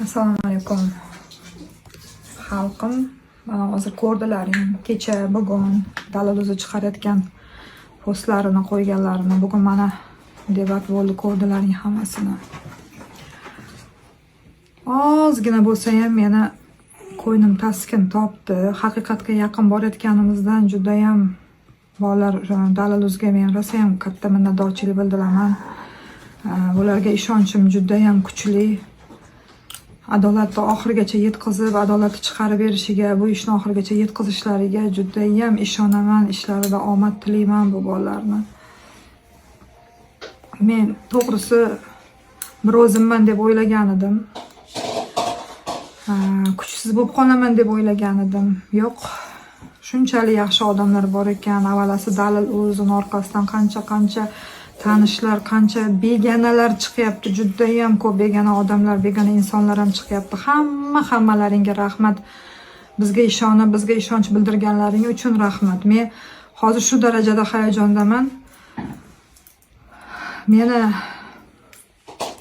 Assalomu alaykum, xalqim. Mana hozir ko'rdilaring, kecha, bugun Dalil o'zi chiqarayotgan postlarini, qo'yganlarini. Bugun mana debat bo'ldi, ko'rdilaring hammasini. Ozgina bo'lsa ham meni ko'nglim taskin topdi. Haqiqatga yaqin borayotganimizdan judayam bolalar, Dalil o'ziga men rosayam katta minnatdorchilik bildiraman. Bularga ishonchim judayam kuchli. Adolatni oxirigacha yetkazib, adolatni chiqarib berishiga, bu ishni oxirigacha yetkazishlariga judayam ishonaman. Ishlarida omad tilayman bu bolalarni. Men to'g'risi bir o'zimman deb o'ylagan edim. Kuchsiz bo'lib qolaman deb o'ylagan edim. Yo'q, shunchalik yaxshi odamlar bor ekan. Avvalasi Dalil o'zini orqasidan qancha qancha tanishlar, qancha beganalar chiqyapti. Judayam ko'p begona odamlar, begona insonlar ham chiqyapti. Hammalaringga rahmat. Bizga ishonib, bizga ishonch bildirganlaring uchun rahmat. Men hozir shu darajada hayajondaman. Meni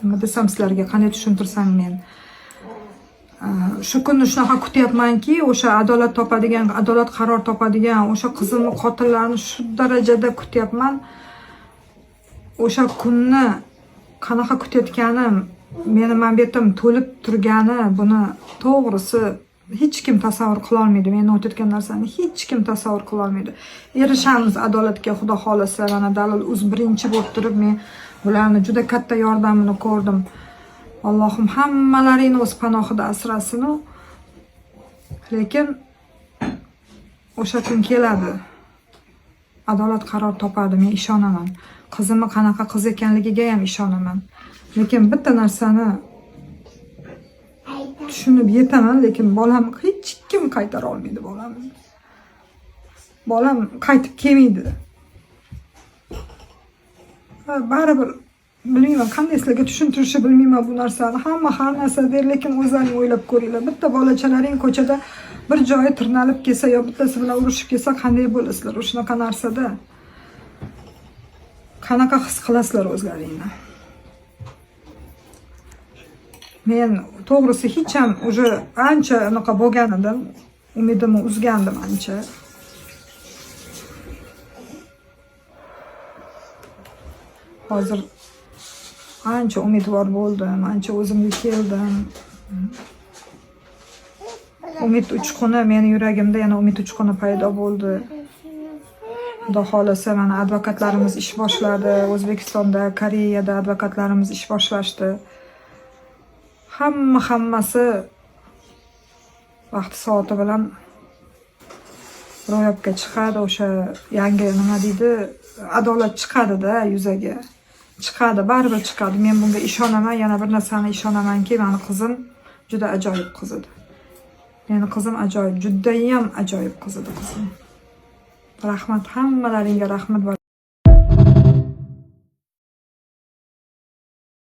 nima desam sizlarga, qanday tushuntirsam, men shu kunni shunaqa kutyapmanki, o'sha adolat topadigan, adolat qaror topadigan, o'sha qizimni qotillarini shu darajada kutyapman. O'sha kunni qanaqa kutayotganim, meni mana bu yerdan to'lib turgani, buni to'g'risi hech kim tasavvur qilolmaydi. Men o'tayotgan narsani hech kim tasavvur qilolmaydi. Erishamiz adolatga, xudo xohlasa. Mana Dalil uz birinchi bo'lib turib, men bularni juda katta yordamini ko'rdim. Allohim hammalaringni o'z panohida asrasin. Lekin o'sha kun keladi. Adolat qaror topadi, men ishonaman. Qizimni qanaqa qiz ekanligiga ham ishonaman. Lekin bitta narsani tushunib yetaman, lekin bolam hech kim qaytara olmaydi bolamni. Bolam qaytib kelmaydi. Va baribir bilmayman, qanday sizlarga tushuntirishni bilmayman bu narsani. Hamma har narsa der, lekin o'zlaring o'ylab ko'ringlar. Bitta bolachalaring ko'chada bir joyi tirnalib kelsa yo bittasi bilan urushib kelsa, qanday bo'lasizlar o'shanaqa narsada? Qanaqa his qilasizlar o'zlaringni? Men to'g'risi hech ham уже ancha unaqa bo'lgan edim. Umidimni uzgandim ancha. Hozir ancha umidvor bo'ldim, ancha o'zimga keldim. Umid uchquni meni yuragimda yana umid uchquni paydo bo'ldi. Xudo xohlasa, mana advokatlarimiz ish boshladi. O'zbekistonda, Koreyada advokatlarimiz ish boshlashdi. Hammasi vaqti soati bilan ro'yobga chiqadi. O'sha yangi nima deydi, adolat chiqadi-da yuzaga. Chiqadi, baribir chiqadi. Men bunga ishonaman. Yana bir narsani ishonamanki, mani qizim juda ajoyib qiz edi. Meni qizim ajoyib, judayam ajoyib qiz edi qizim. Rahmat hammalaringga, rahmat.